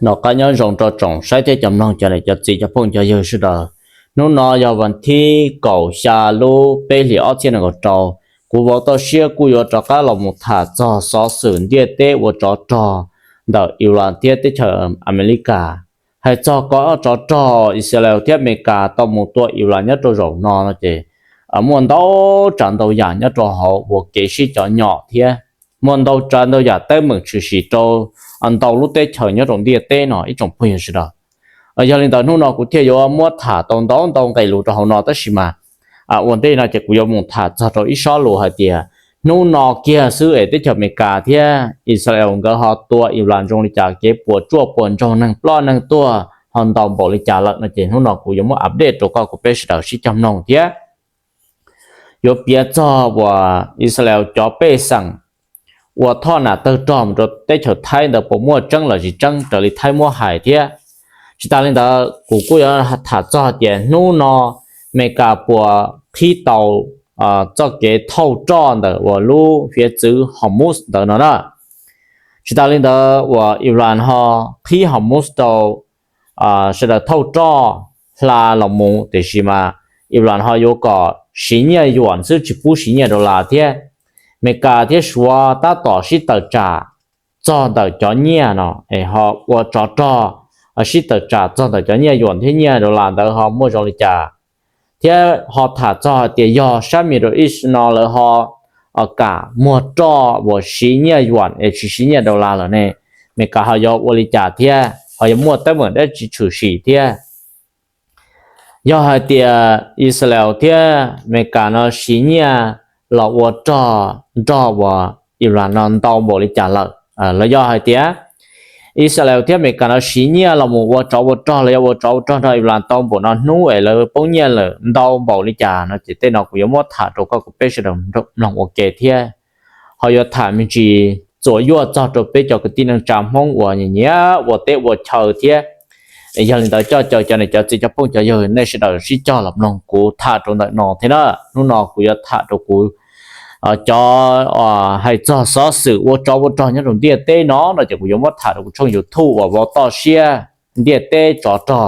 Noj qab nyob zoo rau tsoom saib thiab cov mloog cov niam cov txiv cov phooj cov ywg sawv daws. Hnub no yog vas thib kaum xya lub peb hlis ob txhiab nees nkaum rau. Kuv vauv toj siab kuj yuav rov qab los mus tham txog xov xwm ntiaj teb ua tsov rog ntawm Iran thiab teb chaws Amelikas. Hais txog qhov tsov rog Israel thiab Amelikas tau mus tua Iran nyob rau zaum no no ces muaj ntau tsav ntau yam nyob rau hauv ua kev sib cov nyom thiab muaj ntau tsav ntau yam teeb meem tshwm sim rau ntau lub teb chaws nyob rau ntiaj teb no ib tsoom phooj ywg sawv daws. Yog li ntawd hnub no kuv thiaj yuav muab tham tau ntau ntau nqe lus rau hauv no tab sis mas ua ntej no ces kuv yuav mus tham txog rau ib sob lus hais tias hnub no kiag xwb es teb chaws Amelikas thiab Israel nkawd ho tua Iran zoo li cas, kev puas tsuaj puas ntsoog, neeg ploj neeg tuag ho ntau npaum li cas lawm no ces hnub no kuv yuav muab update rau koj kuv peb sawv daws sib cog mloog thiab yuav piav txog uas Israel cov pej xeem ua thoj nam tawg rog mus rau teb chaws Thaib ntawd puas muaj tseeb los tsis tseeb raws li Thaib muab hais thiab. Tsis tas li ntawd kuv kuj yuav tham txog tias hnub no Amelikas puas qhib tau txoj kev thauj roj ntawm uas lub hiav txwv Hormuz ntawd no na. Tsis tas li ntawd uas Iran ho qhib Hormuz rau sawv daws thauj roj hla los mus, tiam sis mas Iran ho yuav kom siv nyiaj yuam xwb tsis pub siv nyiaj dollar thiab. Amelikas thiab Suav tab tom sib tawm tsam txog ntawm cov nyiaj no es ho ua tsov rog sib tawm tsam txog ntawm cov nyiaj yuam thiab nyiaj dollar ntawd ho muaj zoo li cas. Thiab ho tham txog hais tias yog sab Middle East no lawv ho kam muag roj uas siv nyiaj yuam es tsis siv nyiaj dollar lawm ne, Amelikas ho yuav ua li cas thiab ho yuav muaj teeb meem dab tsi tshwm sim thiab. Yog hais tias Israel thiab Amelikas no siv nyiaj los ua rog nrog uas Iran no ntau npaum li cas lawm, los yog hais tias Israel thiab Amelikas no siv nyiaj los mus ua tsov ua rog los yog ua tsov ua rog nrog Iran ntau npaum no hnub es lawv poob nyiaj lawm ntau npaum li cas no ces tej no kuv yuav muab tham rau koj kuv peb sawv daws mloog ua ke thiab. Ho yuav tham me ntsis txuas yuaj txog rau peb cov kwv tij neej tsa Hmoob uas nyiam nyiam ua teb ua chaw thiab. Yog li ntawd coj caw cov niam cov txiv cov phooj cov ywg nej sawv daws sib cog los mloog kuv tham rau ntawm no thiab na. Hnub no kuv yuav tham rau kuv cov hais txog xov xwm ua tsov ua rog nyob rau ntiaj teb no no ces kuv yuav muab tham rau kuv tshooj YouTube uas vauv toj siab ntiaj teb tsov rog.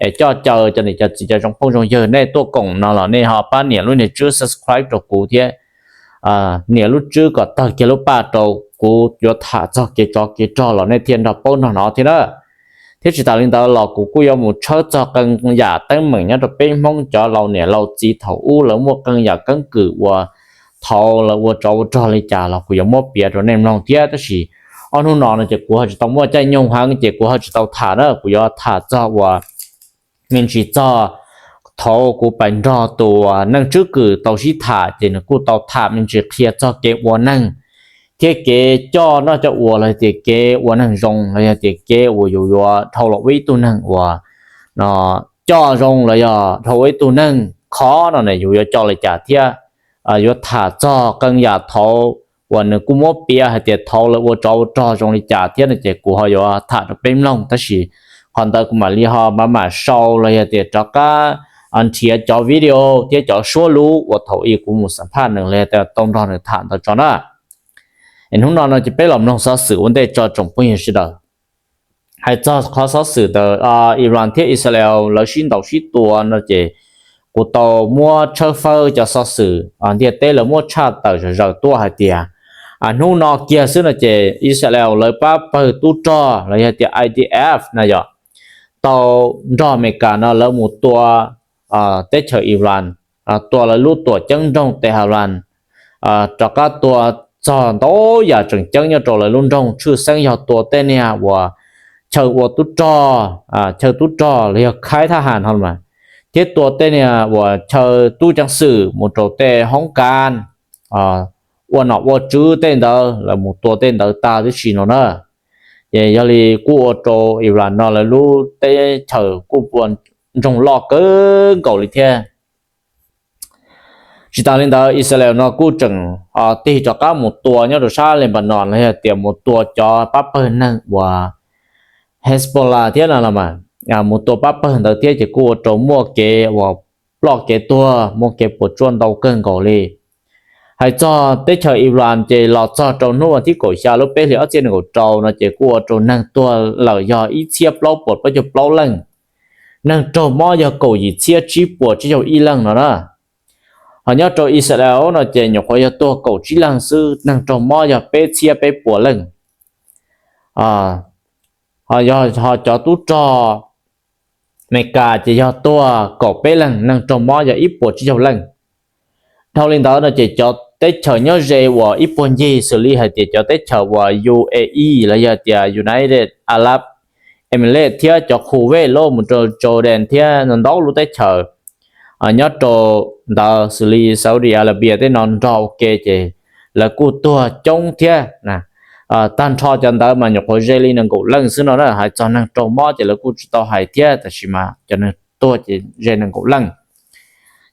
Es coj caw cov niam cov txiv cov zoo phooj zoo ywg nej tuaj koom no los nej ho pab nias lub niag tswb subscribe rau kuv thiab nias lub tswb kom tawg kiag lub paj rau kuv yuav tham txog kev tsov kev rog los nej thiaj nrog paub nrog hnov thiab na. Thiab tsis tas li ntawd los kuv kuj yuav mus tshawb txog qee yam teeb meem nyob rau peb Hmoob cov laus niam laus txiv thaum ub lawv muaj qee yam keeb kwm uas thaud lawv ua tsov ua rog li cas los kuv yuav muab piav rau nej mloog thiab. Tab sis ob hnub no no ces kuv ho tsis tau muaj caij nyoog heev ces kuv ho tsis tau tham na. Kuv yuav tham txog uas me ntsis txog thaud kuv pais nrog tus neej tswb kwm tau sib tham ces nws kuj tau tham me ntsis qhia txog kev ua neeg thiab kev coj noj coj ua los yog tias kev ua neeg zoo los yog tias kev uas yus yuav dhau los ua ib tug neeg uas coj zoo los yog dhau ua ib tug neeg khov no ne yus yuav coj li cas thiab. Yuav tham txog qee yam thaud uas nws kuj muab piav hais tias thaud lawv ua tsov ua rog zoo li cas thiab no ces kuv ho yuav tham rau peb mloog tab sis qhov ntawd kuv mam li ho mam mam sau los yog tias rov qab nrhiav cov video thiab cov suab lub uas thaum ub kuv mus xam phaj nws los yog tias tau nrog nws tham ntawd tso na. Es hnub no no ces peb los mloog xov xwm ua ntej tso tsoom phooj ywg sawv daws. Hais txog qhov xov xwm ntawm Iran thiab Israel lawv sib ntaus sib tua no ces kuv tau muab tshawb fawb cov xov xwm ntiaj teb lawv muab tshaj tawm zom zaws tuaj hais tias hnub no kiag xwb no ces Israel lawv pab pawg tub rog los yog tias I D F no yog tau nrog Amelikas no lawv mus tua teb chaws Iran, tua lawv lub tuam ceeb nroog Tehran, rov qab tua txog ntau yam tseem ceeb nyob rau lawv lub nroog, tshwj xeeb yog tua tej niag uas chaw ua tub rog, chaw tub rog los yog khaib thab has no mas, thiab tua tej niag uas chaw tub ceev xwm mus rau tej hoob kas, ua nom ua tswv tej ntawd lawv mus tua tej ntawd tag tib si no na. Ces yog li kuj ua rau Iran no lawv lub teb chaws kuj ua ntsoog loj kawg nkaus li thiab. Tsis tas li ntawd Israel no kuj tseem tig rov qab mus tua nyob rau sab Lebanon los yog tias mus tua cov pab pawg neeg uas Hezbollah thiab no los mas, mus tua pab pawg ntawd thiab ces kuj ua rau muaj kev uas ploj kev tuag muaj kev puas tsuaj ntau kawg nkaus li. Hais txog teb chaws Iran ces los txog rau hnub vas thib kaum xya lub peb hlis ob txhiab nees nkaum rau no ces kuj ua rau neeg tuag lawm yog ib txhiab plaub puas plaub caug plaub leej, neeg raug mob yog kaum yim txhiab tsib puas tsib caug ib leej no na. Ho nyob rau Israel no ces nyuam qhuav yog tuag kaum tsib leeg xwb, neeg raug mob yog peb txhiab peb puas leej. Ho cov tub rog Amelikas ces yog tuag kaum peb leeg, neeg raug mob yog ib puas tsib caug leej. Dhau li ntawd no ces cov teb chaws nyob ze uas ib puag ncig xws li hais tias cov teb chaws uas U A E los yog tias United Arab Emirates thiab cov Kuwait los mus rau Jordan thiab ntau lub teb chaws nyob rau ntawd xws li Saudi Arabia tej no nrog ua ke ces lawv kuj tuag coob thiab. Tag nrho cov ntawd mas nyuam qhuav ze li nees nkaum leej xwb no na. Hais txog neeg raug mob ces lawv kuj tsis tau hais thiab, tab sis mas cov neeg tuag ces ze nees nkaum leej.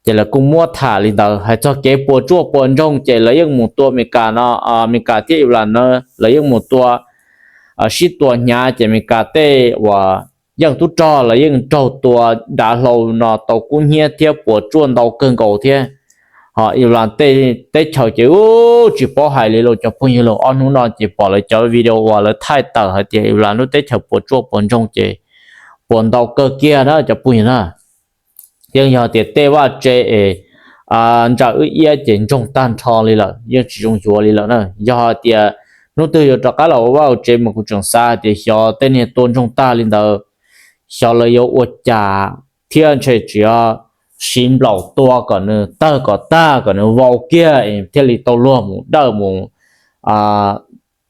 Ces lawv kuj muab tham li ntawd. Hais txog kev puas tsuaj puas ntsoog ces lawv yeej mus tua Amelikas no, Amelikas thiab Iran no lawv yeej mus tua sib tua hnyav ces Amelikas tej uas yeej tub rog lawv yeej raug tua dav hlau no tau kub hnyiab thiab puas tsuaj ntau kawg nkaus thiab. Ho Iran tej teb chaws ces tsis paub hais li los cov phooj ywg los ob hnub no ces pom lawv cov video uas lawv thaij tawm hais tias Iran lub teb chaws puas tsuaj puas ntsoog ces puas ntau kawg kiag na cov phooj ywg na. Yeej yog tias tej vaj tse es ntsa wb iab ces ntsoog tag nrho li lawm, yeej tsis zoo yuav li lawm na. Yog hais tias hnub twg yuav rov qab los ua vaj ua tsev mas kuv tseem xav hais tias xyov tej niag tua ntsoog tag li ntawd, xyov lawv yuav ua cas thiab ntshe tsis yog siv nplaum tua kom nws tawg kom tag kom nws vau kiag thiaj li tau luag mus dawj mus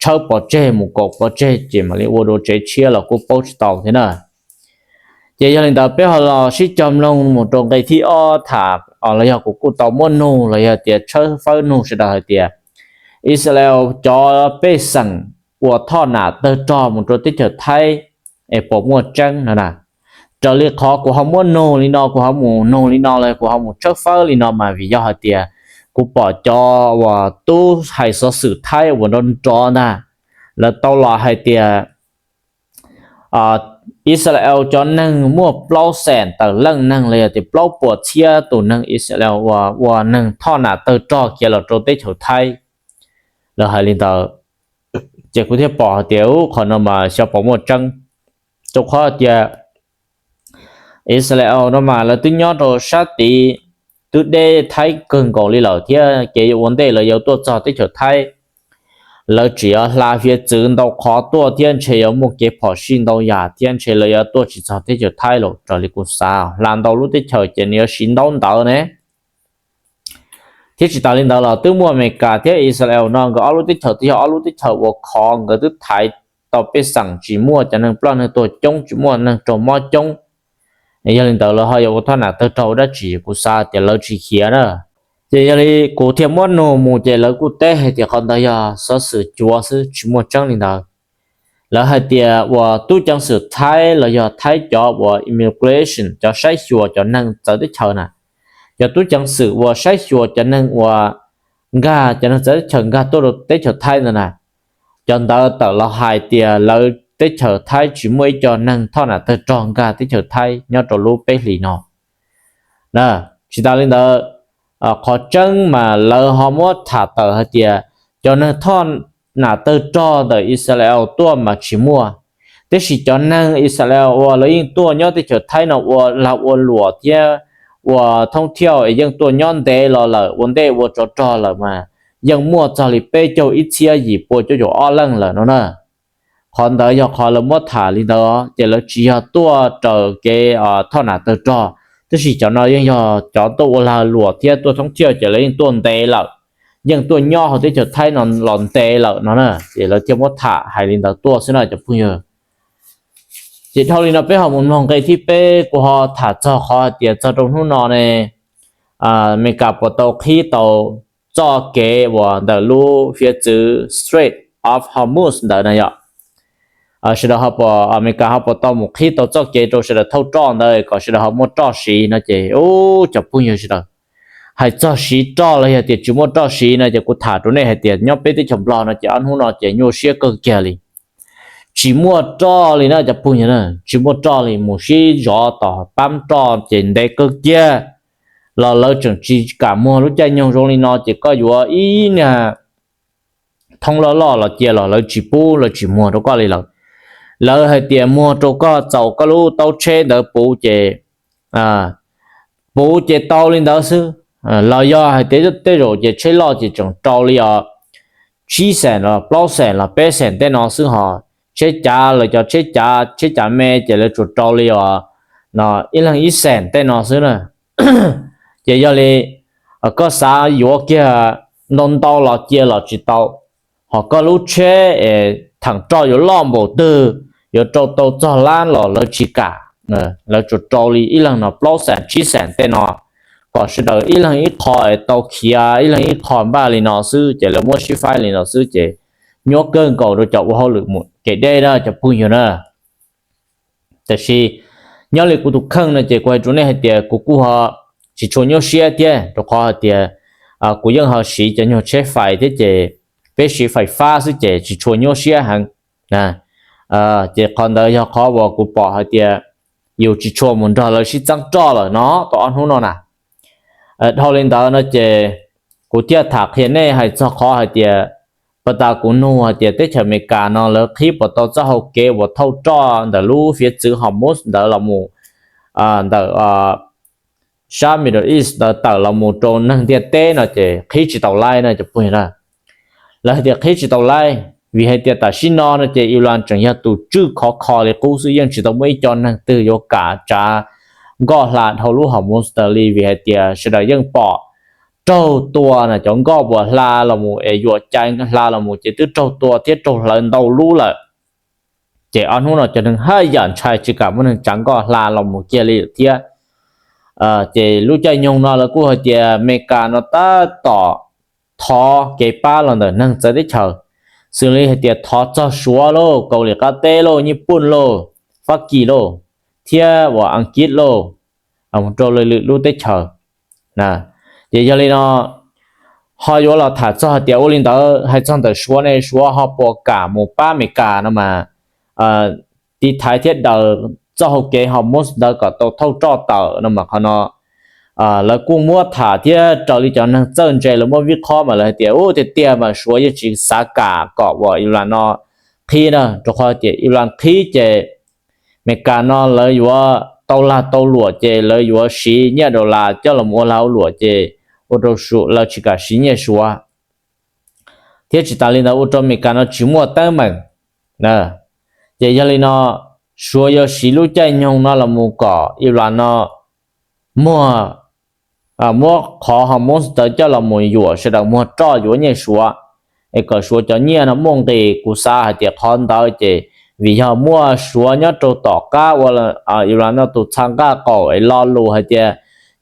tshawb pov tseg mus kaum pov tseg ces mam li ua dua tsev tshiab los kuj paub tsis tau thiab na. Ces yog li ntawd peb ho los sib cog mloog mus rau nqe thib ob tham los yog kuv kuj tau muab nug los yog tias tshawb fawb nug sawv daws hais tias Israel cov pej xeem ua thoj nam tawg rog mus rau teb chaws Thaib es puas muaj tseeb no na. Raws li qhov kuv ho muab nug li no, kuv ho mus nug li no los kuv ho mus tshawb fawb li no mas vim yog hais tias kuv pom cov uas tub hais xov xwm Thaib uas nrov nrov ntag, lawv tau los hais tias Israel cov neeg muaj plaub xees tawm leej neeg los yog tias plaub puas txhiab tus neeg Israel uas ua neeg thoj nam tawg rog khiav los rau teb chaws Thaib. Lawv hais li ntawd, ces kuv thiaj pom hais tias qhov no mas xyov puas muaj tseeb. Rau qhov tias Israel no mas lawv twb nyob rau sab tid, twb deb Thaib kawg nkaus li lawm thiab kev ua ntej lawv yuav tuaj txog teb chaws Thaib, lawv tseem yuav hla hiav txwv ntau qhov tuaj thiab ntshe yuav muaj kev phom sij ntau yam thiab ntshe lawv yuav tuaj tsis txog teb chaws Thaib los raws li kuv xav hla ntau lub teb chaws ces nws yuav siv ntaub ntawv ne. Thiab tsis tas li ntawd los twb muaj Amelikas thiab Israel no nkawd ob lub teb chaws twb yog ob lub teb chaws uas khov, nkawd twb thaiv tau pej xeem tsis muaj cov neeg ploj neeg tuag coob, tsis muaj neeg raug mob coob. Yog li ntawd lawv ho yuav ua thoj nam tawg rog dab tsi, kuv xav tias lawv tsis khiav na. Ces yog li kuv thiaj muab nug mus ces lawv kuj teb hais tias qhov ntawd yog xov xwm cuav xwb, tsis muaj tseeb li ntawd. Lawv hais tias uas tub ceev xwm Thaib los yog Thaib cov uas immigration, cov saib xyuas cov neeg txawv teb chaws na, cov tub ceev xwm uas saib xyuas cov neeg uas nkag, cov neeg txawv teb chaws nkag tuaj rau teb chaws Thaib ntawd na, cov ntawd tawm los hais tias lawv teb chaws Thaib tsis muaj ib co neeg thoj nam tawg rog nkag teb chaws Thaib nyob rau lub peb hlis no. Tsis tas li ntawd, qhov tseeb mas lawv ho muab tham tawm hais tias cov neeg thoj nam tawg rog ntawm Israel tuaj mas tsis muaj, tiam sis cov neeg Israel uas lawv yeej tuaj nyob teb chaws Thaib no ua lag ua luam thiab ua thoob thiauj es yeej tuaj nyob ntev los lawm, ua ntej ua tsov rog lawm mas yeej muaj txog li peb caug ib txhiab yim pua cuaj caum ob leej lawm no na. Qhov ntawd yog qhov lawv muab tham li ntawd, ces lawv tsis yog tuaj raws kev thoj nam tawg rog, tiam sis cov no yeej yog cov tuaj ua lag luam thiab tuaj thoob thiauj ces lawv yeej tuaj ntev lawm, yeej tuaj nyob hauv teb chaws Thaib no los ntev lawm no na, ces lawv thiaj muab tham hais li ntawd tuaj xwb na cov phooj ywg. Ces dhau li no peb ho mus mloog nqe thib peb, kuv ho tham txog qhov hais tias txog rau hnub no ne, Amelikas puas tau qhib tau txoj kev uas ntawm lub hiav txwv Strait of Hormuz ntawd na yom. Sawv daws ho puas, Amelikas ho puas tau mus qhib tau txoj kev rau sawv daws thauj roj ntawd kom sawv daws ho muaj roj siv no ces, u, cov phooj ywg sawv daws, hais txog siv roj los yog tias tsis muaj roj siv no ces kuv tham rau nej hais tias nyob peb teb chaws Nplog no ces ob hnub no ces nyuaj siab kawg kiag li. Tsis muaj roj li na cov phooj ywg na, tsis muaj roj li, mus sib zov tom pab roj ces ntev kawg kiag. los lawv tseem tsis kam muag lub caij nyoog zoo li no ces koj yuav ib niag thoob loj loj los cia los lawv tsis pub, lawv tsis muag rau koj li lawm. Lawv hais tias muag rau koj txaus koj lub taub tsheb ntawd puv ces puv ces tau li ntawd xwb. Los yog hais tias tej zaum ces tsheb loj ces tseem rau li os tsib xees los plaub xees los peb xees tej no xwb hos. Tsheb cav, lawv cov tsheb cav, tsheb cav me ces lawv tsuas rau li os no ib leeg ib xees tej no xwb na. Ces yog li koj xav yuav kiag ntau ntau los cia los tsis tau, hos koj lub tsheb es thaam roj yuav loj npaum twg, yuav rau tau txog lab los lawv tsis kam. Lawv tsuas rau li ib leeg no plaub xees tsib xees tej no, kom sawv daws ib leeg ib qho es tau khiav ib leeg ib qho npaj li no xwb ces lawv muab sib faib li no xwb ces nyuaj kawg nkaus rau cov ua hauj lwm mus kev deb na cov phooj ywg na. Tab sis nyob li kuv tus kheej no ces kuv hais rau nej hais tias kuv kuj ho tsis tshua nyuaj siab thiab, rau qhov hais tias kuv yeej ho siv cov nyuag tsheb fais thiab ces peb siv fais fab xwb ces tsis tshua nyuaj siab heev. Ces qhov ntawd yog qhov uas kuv pom hais tias yus tsis tshua mus nrog lawv sib txeeb roj lawm no tau ob hnub no na. Dhau li ntawd no ces kuv thiaj tham qhia nej hais txog qhov hais tias, pas tas kuv nug hais tias teb chaws Amelikas no lawv qhib puas tau txoj hau kev uas thauj roj ntawm lub hiav txwv Hormuz ntawd los mus ntawm sab Middle East ntawd tawm los mus rau neeg ntiaj teb no ces qhib tsis tau laib na cov phooj ywg na. Lawv hais tias qhib tsis tau laib vim hais tias tam sim no no ces Iran tseem yog tus tswj khov kho li qub xwb, yeej tsis tau muaj ib co neeg twg yuav kam tsav nkoj hla dhau lub Hormuz ntawd li vim hais tias sawv daws yeej pom raug tua na, cov nkoj uas hla los mus es yuam cai hla los mus ces twb raug tua thiab raug hlawv ntau lub lawm. Ces ob hnub no cov neeg haj yam ntshai tsis kam muaj neeg tsav nkoj hla los mus kiag li lawm thiab. Ces lub caij nyoog no lawv kuj hais tias Amelikas no tab tom thov kev pab los ntawm neeg txawv teb chaws, xws li hais tias thov txog Suav lauj, Kaus Lim Qab Teb lauj, Nyij Pooj lauj, Fab Kis lauj, thiab uas Askiv lauj, mus rau lwm lwm lub teb chaws. Ces yog li no ho yuav los tham txog hais tias ua li ntawd hais txog ntawm Suav ne, Suav ho puas kam mus pab Amelikas no mas tiv thaiv thiab daws txoj hau kev Hormuz ntawd kom tau thauj roj tawm no mas qhov no lawv kuj muab tham thiab raws li cov neeg txawj ntse lawv muab vij qhob mas lawv hais tias ub tiag tiag mas Suav yeej tsis xav kam kom uas Iran no qhib na, rau qhov tias Iran qhib ces Amelikas no lawv yuav tau lag tau luam ces lawv yuav siv nyiaj dollar coj los ua lag ua luam ces ua rau lawv tsis kam siv nyiaj Suav. Thiab tsis tas li ntawd ua rau Amelikas no tsis muaj teeb meem. Ces yog li no Suav yuav siv lub caij nyoog no los mus kom Iran no muag muab qhov Hormuz ntawd coj los mus yuam sawv daws muag roj yuav nyiaj Suav, es kom Suav cov nyiaj no muaj nqis. Kuv xav hais tias qhov ntawd ces vim yog muaj Suav nyob rau tom qab ua Iran no tus txha nqaj qaum es lo lus hais tias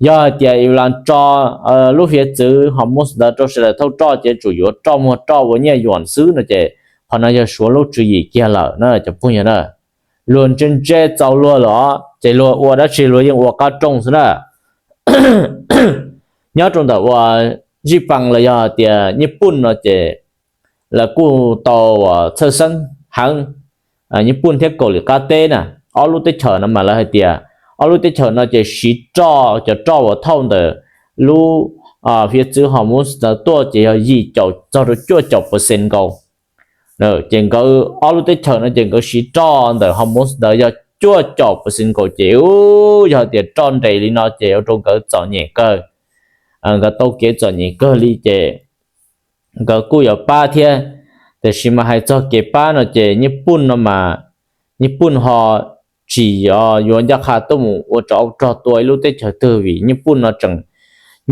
yog hais tias Iran tso lub hiav txwv Hormuz ntawd rau sawv daws thauj roj ces tsum yuav roj muag roj ua nyiaj yuam xwb no ces qhov no yog Suav lub tswv yim kiag lawm na cov phooj ywg na. Luag ntse ntse txaus luag lawm os ces luag ua dab tsi luag yeej ua qab rooj xwb na. Nyob rau ntawm uas Zij Paj los yog tias Nyij Pooj no ces lawv kuj tau uas txhawj xeeb heev. Nyij Pooj thiab Kaus Lim Qab Teb na, ob lub teb chaws no mas lawv hais tias ob lub teb chaws no ces siv roj, cov roj uas thauj ntawm lub hiav txwv Hormuz ntawd tuaj ces yog yim caum txog rau cuaj caum percent nkaus. Ces nkawd ob lub teb chaws no ces nkawd siv roj ntawm Hormuz ntawd yog cuaj caum percent nkaus ces yog tias roj nres li no ces ua rau nkawd txom nyem kawg. Nkawd tau kev txom nyem kawg li ces nkawd kuj yuav pab thiab. Tiam sis mas hais txog kev pab no ces Nyij Pooj no mas Nyij Pooj ho tsis yuav ncaj qha tuaj mus ua tsov ua rog tua ib lub teb chaws twg vim Nyij Pooj no tseem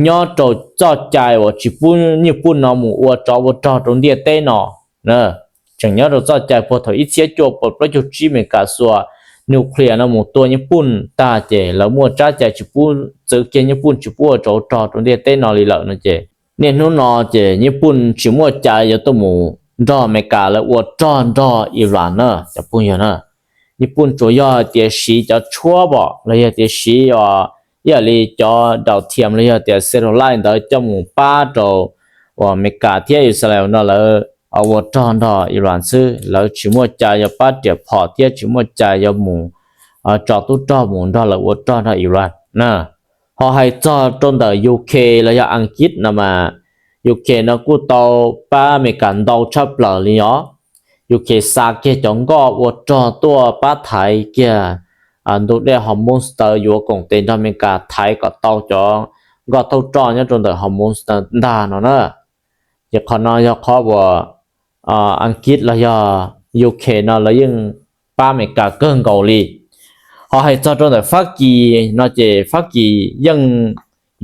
nyob rau txoj cai uas tsis pub Nyij Pooj no mus ua tsov ua rog rau ntiaj teb no. Tseem nyob rau txoj cai puag thaum ib txhiab cuaj puas plaub caug tsib Amelikas xuas nuclear no mus tua Nyij Pooj tag ces lawv muaj tsab cai tsis pub, txwv kiag Nyij Pooj tsis pub ua tsov ua rog rau ntiaj teb no li lawm no ces niaj hnub no ces Nyij Pooj tsis muaj cai yuav tuaj mus nrog Amelikas lawv ua rog nrog Iran na cov phooj ywg na. Nyij Pooj tsuas yog tias siv cov tshuab pom los yog tias siv ib yam li cov daus thiam los yog tias satellite ntawd coj mus pab rau uas Amelikas thiab Israel no lawv ua rog nrog Iran xwb, lawv tsis muaj cai yuav pab riam phom thiab tsis muaj cai yuav mus tso tub rog mus nrog lawv ua rog nrog Iran na. Ho hais txog rau ntawm UK los yog Askiv no mas, UK no kuj tau pab Amelikas ntau tshaj plaws li os. UK xa kiag cov nkoj ua rog tuaj pab thaiv kiag ntug dej Hormuz ntawd, yuav koom tes nrog Amelikas thaiv kom tau cov nkoj thauj roj nyob rau ntawm Hormuz ntawd ntag no na. Ces qhov no yog qhov uas Askiv los yog UK no lawv yeej pab Amelikas kawg nkaus li. Ho hais txog rau ntawm Fab Kis no ces Fab Kis yeej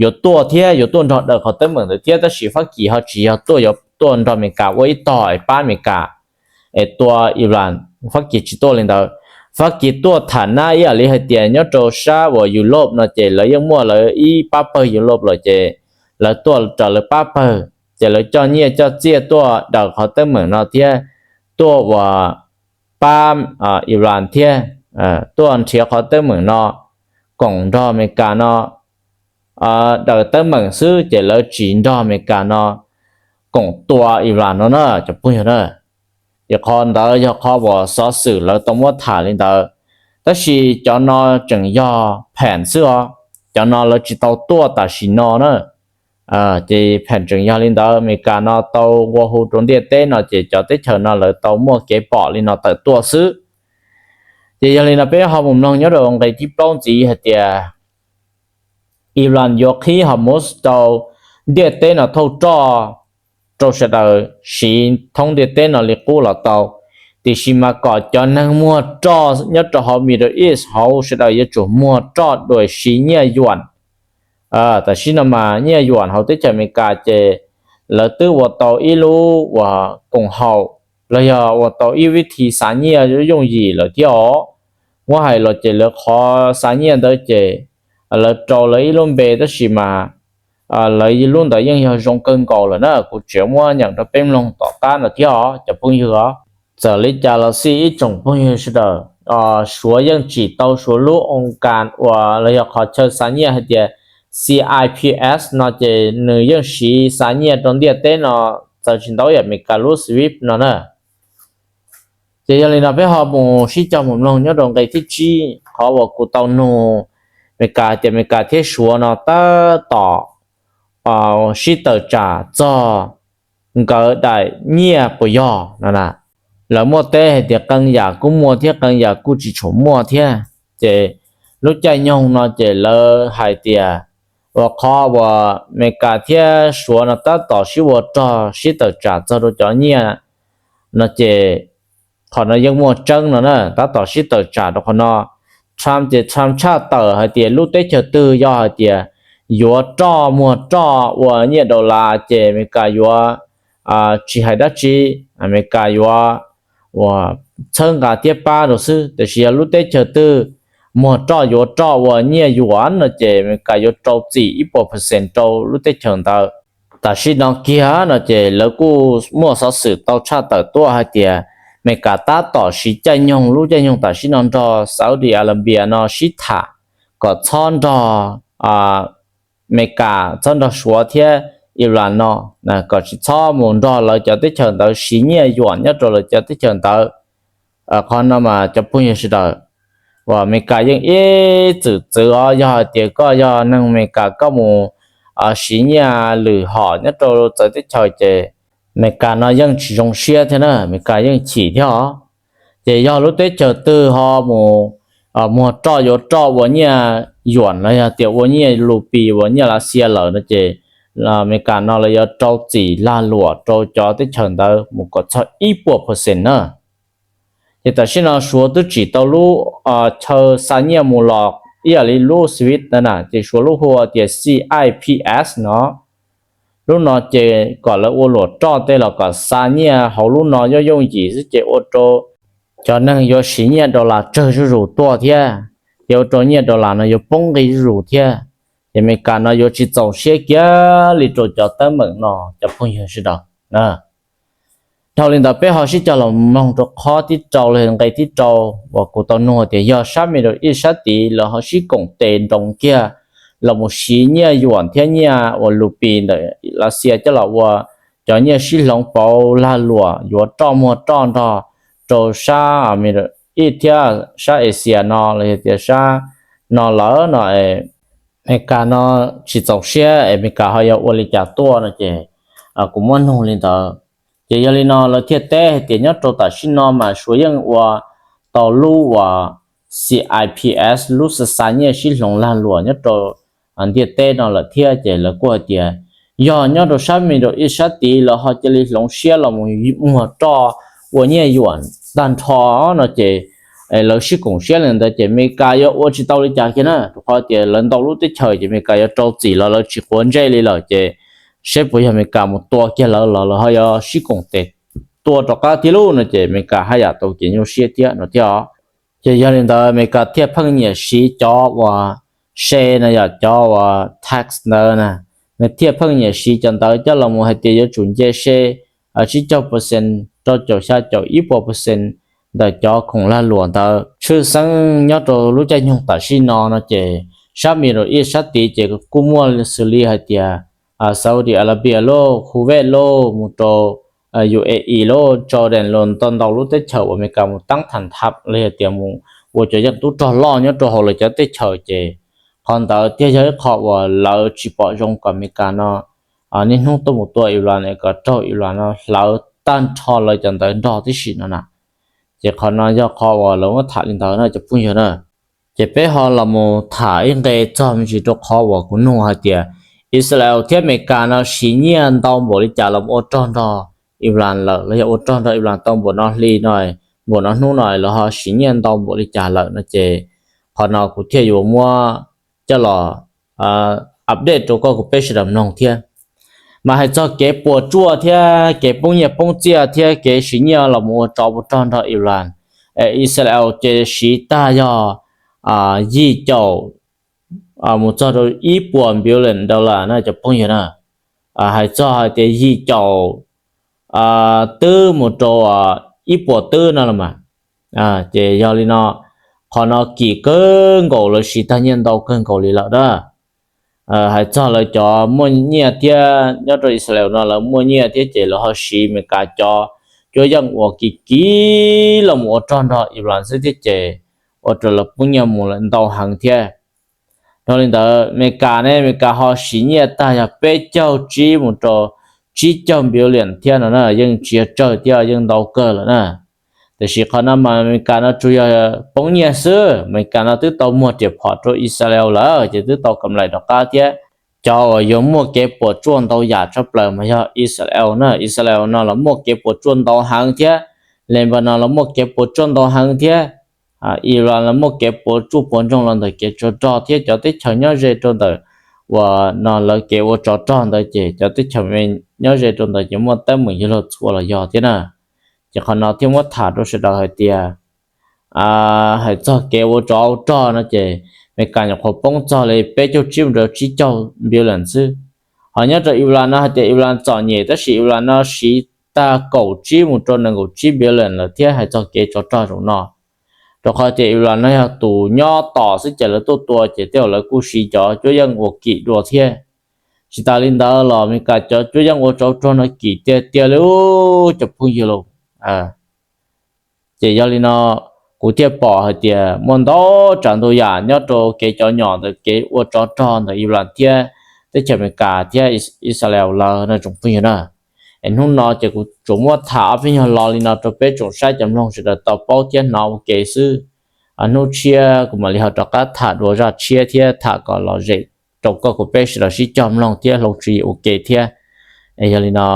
yuav tuaj thiab, yuav tuaj nrog daws qhov teeb meem ntawd thiab, tab sis Fab Kis ho tsis yog tuaj, yuav tuaj nrog Amelikas ua ib tog es pab Amelikas es tua Iran, Fab Kis tsis tuaj li ntawd. Fab Kis tuaj tham nab ib yam li hais tias nyob rau sab uas Europe no ces lawv yeej muaj lawv ib pab pawg Europe lawm ces lawv tuaj raws lawv pab pawg, ces lawv coj nyiaj coj txiaj tuaj daws qhov teeb meem no thiab, tuaj uas pab Iran thiab, tuaj nrhiav qhov teeb meem no koom nrog Amelikas no daws teeb meem xwb, ces lawv tsis nrog Amelikas no koom tua Iran no na cov phooj ywg na. Ces qhov ntawd yog qhov uas xov xwm lawv tau muab tham li ntawd, tab sis cov no tseem yog phem xwb os, cov no lawv tsis tau tuaj tam sim no na. Ces phem tseem yog li ntawd, Amelikas no tau nqua hu rau ntiaj teb no ces cov teb chaws no lawv tau muaj kev pom li no tawm tuaj xwb. Ces yog li no peb ho mus mloog nyob rau nqe thib plaub ntxiv hais tias Iran yuav qhib Hormuz rau ntiaj teb no thauj roj rau sawv daws siv thoob ntiaj teb no li qub los tau, tiam sis mas kom cov neeg muag roj nyob rau hauv Middle East hauv sawv daws yuav tsum muag roj dua siv nyiaj yuam. Tam sim no mas nyiaj yuam hauv teb chaws Amelikas ces lawv twb ua tau ib lub uas koom haum los yog ua tau ib vib thi xa nyiaj yooj yim lawm thiab os. Muab hais los ces lawv qhov xa nyiaj ntawd ces lawv rau lawv ib lub npe, tab sis mas lawv lub ntawd yeej yog zoo kawg nkaus lawm na. Kuv tseem muab nyeem rau peb mloog tom qab no thiab os cov phooj ywg os. Txawm li cas los xij ib tsoom phooj ywg sawv daws, Suav yeej tsim tau Suav lub oo kas uas los yog qhov chaw xa nyiaj hais tias C I P S no ces nws yeej siv xa nyiaj rau ntiaj teb no txawv tsis ntau yam Amelikas lub SWIFT no na. Ces yog li no peb ho mus sib cog mus mloog nyob rau nqe thib tsib, qhov uas kuv tau nug Amelikas tias Amelikas thiab Suav no tab tom sib tawm tsam txog nkawd daim nyiaj puas yog no na. Lawv muaj teb hais tias qee yam kuj muaj thiab qee yam kuj tsis tshua muaj thiab. Ces lub caij nyoog no ces lawv hais tias uas qhov uas Amelikas thiab Suav no tab tom sib ua rog sib tawm tsam txog rau cov nyiaj no ces qhov no yeej muaj tseeb no na, tab tom sib tawm tsam rau qhov no. Trump ces Trump tshaj tawm hais tias lub teb chaws twg yog hais tias yuav roj muag roj ua nyiaj dollar ces Amelikas yuav tsis hais dab tsi, Amelikas yuav uas txhawb nqa thiab pab rau xwb, tiam sis yog lub teb chaws twg muag roj yuav roj ua nyiaj yuam no ces Amelikas yuav rau txim ib puas percent rau lub teb chaws ntawd. Tam sim no kiag no ces lawv kuj muaj xov xwm tau tshaj tawm tuaj hais tias Amelikas tab tom siv caij nyoog, lub caij nyoog tam sim no nrog Saudi Arabia no sib tham kom txhob nrog Amelikas, txhob nrog Suav thiab Iran no, kom tsis txhob mus nrog lawv cov teb chaws ntawd siv nyiaj yuam nyob rau lawv cov teb chaws ntawd. Qhov no mas cov phooj ywg sawv daws, uas Amelikas yeej ib txwm txwv os, yog hais tias koj yog neeg Amelikas koj mus siv nyiaj lwm hom nyob rau txawv teb chaws ces Amelikas no yeej tsis zoo siab thiab na, Amelikas yeej chim thiab os. Ces yog lub teb chaws twg ho mus muag roj yuav roj ua nyiaj yuam los yog tias ua nyiaj luv pis ua nyiaj Lav Xias lawm no ces Amelikas no lawv yuav rau txim lag luam rau cov teb chaws ntawd mus kom txog ib puas percent na. Ces tam sim no Suav twb tsim tau lub chaw xa nyiaj mus los ib yam li lub SWIFT na, ces Suav lub hu tias C I P S no. Lub no ces kom lawv ua luam roj tej los kom xa nyiaj hauv lub no yooj yooj yim xwb ces ua rau cov neeg yuav siv nyiaj dollar tsawg zuj zus tuaj thiab, ces ua rau nyiaj dollar no yuav poob nqi zuj zus thiab. Ces Amelikas no yuav tsis txaus siab kiag li rau cov teeb meem no cov phooj ywg sawv daws. Dhau li ntawd peb ho sib cog los mloog rau qhov thib rau los nqe thib rau uas kuv tau nug tias yog sab Middle East sab tid lawv ho sib koom tes nroos kiag los mus siv nyiaj yuam thiab nyiaj uas luv pis ntawm Lav Xias coj los ua cov nyiaj sib hloov pauv lag luam yuav roj muag roj nrog rau sab Middle East thiab sab Asia no los yog tias sab no lawm no es Amelikas no tsis txaus siab es Amelikas ho yuav ua li cas tuaj no ces kuv muab nug li ntawd. Ces yog li no lawv thiaj teb hais tias nyob rau tam sim no mas Suav yeej ua tau lub uas C I P S, lub xa xa nyiaj sib hloov lag luam nyob rau ntiaj teb no lawm thiab. Ces lawv kuj hais tias yog nyob rau sab Middle East sab tid lawv ho cia li hloov siab los mus muag roj ua nyiaj yuam tag nrho no ces lawv sib koom siab li ntawd ces Amelikas yuav ua tsis tau li cas kiag na, rau qhov tias lawv ntau lub teb chaws ces Amelikas yuav rau txim los lawv tsis quav ntsej li lawm ces seb puas yog Amelikas mus tua kiag lawv los lawv ho yuav sib koom tes tua rov qab thiab lauj no ces Amelikas haj yam tau kev nyuaj siab thiab no thiab os. Ces yog li ntawd Amelikas thiaj pheej nyiam siv cov uas se no yog cov uas tax ntawd na, nws thiaj pheej nyiam siv cov ntawd coj los mus hais tias yuav tsum nce se tsib caug percent rau caum xya caum ib puas percent ntawm cov khoom lag luam ntawd. Tshwj xeeb nyob rau lub caij nyoog tam sim no no ces sab Middle East sab tid ces kuj muaj xws li hais tias Saudi Arabia lauj, Kuwait lauj, mus rau U A E lauj, Jordan lauj, ntau ntau lub teb chaws uas Amelikas mus tab thas thab li hais tias mus ua cov yeej tub rog loj nyob rau hauv lawv cov teb chaws ces qhov ntawd thiaj yog ib qho uas lawv tsis pom zoo kom Amelikas no niaj hnub tuaj mus tua Iran es kom raug Iran no hlawv tag nrho lawv cov ntawd nrog tib si no na. Ces qhov no yog qhov uas lawv muab tham li ntawd na cov phooj ywg na. Ces peb ho los mus tham ib nqe txog me ntsis rau qhov uas kuv nug hais tias Israel thiab Amelikas no siv nyiaj ntau npaum li cas los ua rog nrog Iran lawm los yog ua rog nrog Iran tau npaum no hli no, npaum no hnub no los ho siv nyiaj ntau npaum li cas lawm no ces qhov no kuv thiaj yuav muab coj los update rau koj kuv peb sawv daws mloog thiab. Mas hais txog kev puas tsuaj thiab kev poob nyiaj poob txiaj thiab kev siv nyiaj los mus ua tsov ua rog nrog Iran, Israel ces siv tag yog yim caum mus txog rau ib puas billion dollar na cov phooj ywg na. Hais txog hais tias yim caum twb mus rau ib puas twb no los mas. Ces yog li no, qhov no kim kawg nkaus, lawv siv tag nyiaj ntau kawg nkaus li lawm na. Hais txog lawv cov muaj nyiaj thiab nyob rau Israel no lawv muaj nyiaj thiab ces lawv ho siv Amelikas cov cuab yeej uas kim kim los mus ua rog nrog Iran xwb thiab ces ua rau lawv poob nyiaj mus lawm ntau heev thiab. Dhau li ntawd Amelikas ne, Amelikas ho siv nyiaj tag yog peb caug tsib mus rau tsib caug billion thiab no na, yeej tsis yog tsawg thiab yeej ntau kawg lawm na. Tiam sis qhov no mas Amelikas no tsuas yog poob nyiaj xwb, Amelikas no twb tau muag riam phom rau Israel lawm ces twb tau kam laim rov qab thiab. Cov uas yuav muaj kev puas tsuaj ntau yam tshaj plaws mas yog Israel na, Israel no los muaj kev puas tsuaj ntau heev thiab, Lebanon los muaj kev puas tsuaj ntau heev thiab, Iran los muaj kev puas tsuaj puas ntsoog los ntawm kev tsov rog thiab cov teb chaws nyob ze rau ntawm uas no lawv kev ua tsov rog ntawd ces cov teb chaws nyob ze rau ntawd ces muaj teeb meem yog luag txhua los yog thiab na. Ces qhov no thiaj muab tham rau sawv daws hais tias hais txog kev ua tsov ua rog no ces Amelikas nyuam qhuav poob txog li peb caug tsib mus rau tsib caug billion xwb. Ho nyob rau Iran no hais tias Iran txom nyem tab sis Iran no siv tag kaum tsib mus rau nees nkaum tsib billion lawm thiab hais txog kev tsov rog zaum no. Rau qhov tias Iran no yog tus nyob tos xwb ces lawv tuaj tua ces tej zaum lawv kuj siv cov cuab yeej uas kim dua thiab. Tsis tas li ntawd los Amelikas cov cuab yeej ua tsov rog no kim tiag tiag li cov phooj ywg lauj. Ces yog li no kuv thiaj pom hais tias muaj ntau tsav ntau yam nyob rau kev cov nyom ntawm kev ua tsov rog ntawm Iran thiab teb chaws Amelikas thiab Israel lawv no tsoom phooj ywg na. Es hnub no ces kuv tsuas muab tham ob peb nyuag lo li no rau peb tsoom saib cov mloog sawv daws tau paub thiab hnov ua ke xwb. Hnub tshiab kuv mam li ho rov qab tham dua zaj tshiab thiab tham kom lom zem rau koj kuv peb sawv daws sib cog mloog thiab hloov tswv yim ua ke thiab. Es yog li no,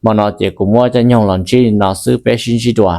hmo no ces kuv muab caij nyoog los ntsib li no xwb, peb sib ntsib dua.